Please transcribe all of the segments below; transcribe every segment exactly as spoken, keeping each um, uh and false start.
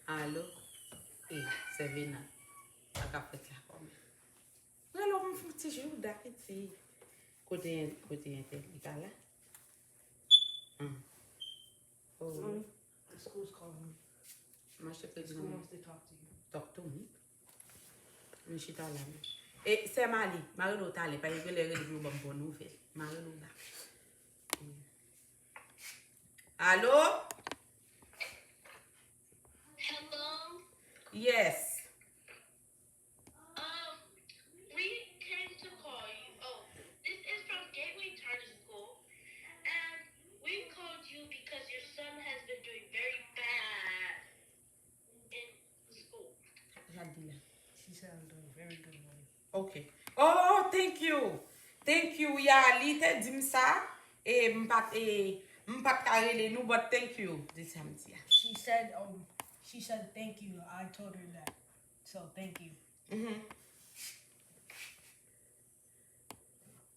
Alo? E, sè Vena. Sa k ap fèt la kòman? Rele w pou m fè yon ti jouda piti. Kote, kote entèl li pa la? Hum. Oh. Mommy, the school's calling me. Mache kredi nan men. Talk to me. Mwen chita la men. E sè Mali, m a rele w talè, pa gen lè rele pou yo ban m bon nouvèl. M a rele w la. Alo? Hello? Yes. Um, we came to call you. Oh, this is from Gateway Charter School, and we called you because your son has been doing very bad in school. Jadila. She said I'm doing very good, mommy. Ok. Oh, thank you. Thank you. Ya, li te di m sa. E m pa t, e, m pa t ka rele nou, but thank you. Di sa m di a. She said, um, she said thank you. I told her that. So, thank you. Mhm.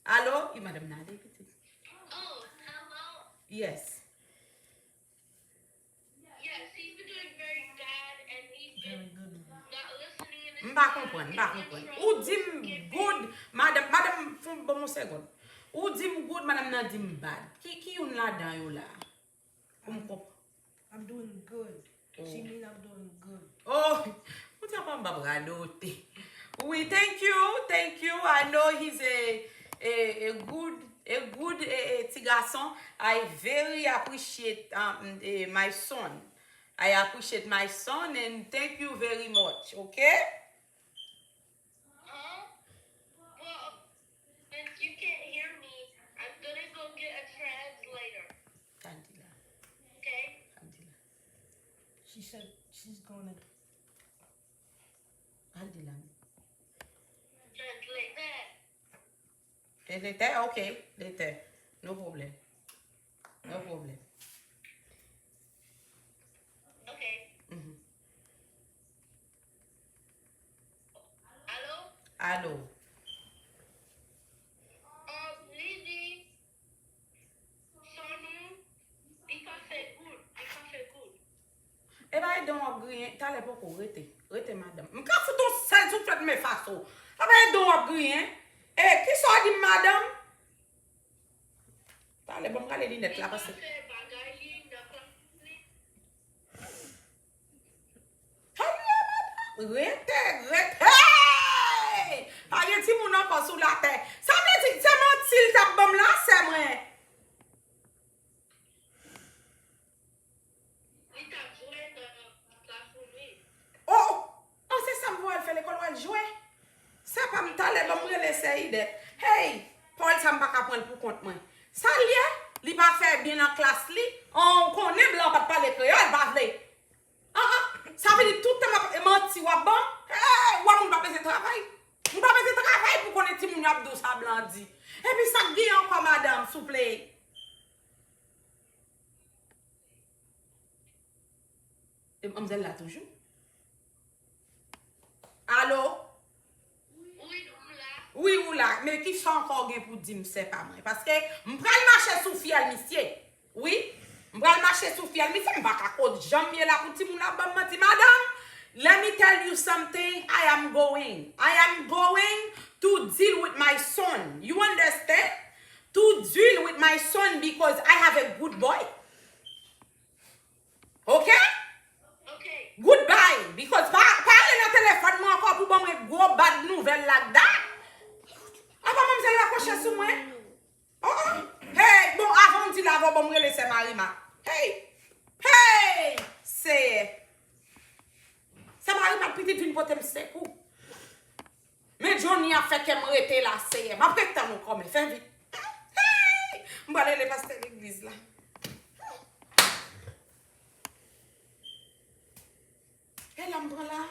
Alo? E madanm nan ale pitit. Oh, hello. Yes. Yes, he's been doing very bad and he's been not listening in the class. M pa konprann, m pa konprann. Ou di m good, madanm, madanm, fon ban m yon segond. Ou di m good, madanm nan di m bad. Ki, ki youn ladan yo la? Pou m konprann. I'm doing good. She mean I'm doing good. Oh, ou di apa m pa radote. Wi, thank you, thank you. I know he's a, a, a good, a good, a, a ti gason. I very appreciate, um, eh, my son. I appreciate my son and thank you very much, okay? Huh? Well, since you can't hear me, I'm gonna go get a translator. Candila. Okay? Candila. She said she's gonna Candila. Translate that. E lete, ok, lete. No problem. No problem. Ok. Mhm. Alo? Alo. Um, li di, son ou, li ka fè good, li ka fè good. E pa ede w ap griyen, talè poko, rete, rete madanm. M ka fout yon sèl souflèt men fas ou. E pa ede w ap griyen. E, kisa w di m madanm? Talè, ban m rale linèt la, paske. Talè, madanm, rete, rete! Pa gen timoun ankò sou latè. Sa vle di, se manti l t ap ban m la, sè mwen. Li t ap jwe nan klas ou, wi. Oh, oh, se sa m voye l fè lekòl, w al jwe. Se pa m, talè, ban m rele sè Idèt. Hey, pawòl sa m pa ka pran l pou kont mwen. Sa l ye? Li pa fè byen nan klas li? Oh, ou konnen blan pa t pale kreyòl, pa vle. Ah, ah, sa vle di tout tan m ap manti w ap ban m? Hey, w a moun pa bezwen travay. Moun pa bezwen travay pou konnen timoun yo ap di w sa blan di. Epi sa k gen ankò, madanm, souple? E manmzèl la toujou? Alo? Wi, m la. Wi, ou la. Men kisa ankò w gen pou di m, sè pa mwen? Paske m pral mache sou fyèl misye. Wi. M pral mache sou fyèl misye. M pa ka kot jan m ye la pou timoun ap ban m manti. Madanm, let me tell you something. I am going. I am going to deal with my son. You understand? To deal with my son because I have a good boy. Ok? Ok. Goodbye, because pa, pa ale nan telefòn mwen ankò pou ban mwen gwo bad nouvèl like that. Apa manmzèl rakoche sou mwen? Oh, oh. Hey, bon, avan m di l, avan, bon, m rele sè Marima. Hey! Hey! Seyè. Sè Marima, pitit vin pote m sekou. Men Johnny ap fè kè m rete la, Seyè. M ap ret tann ou kòmè. Fè vit. Hey! M pral rele pastè legliz la. E la m pran la.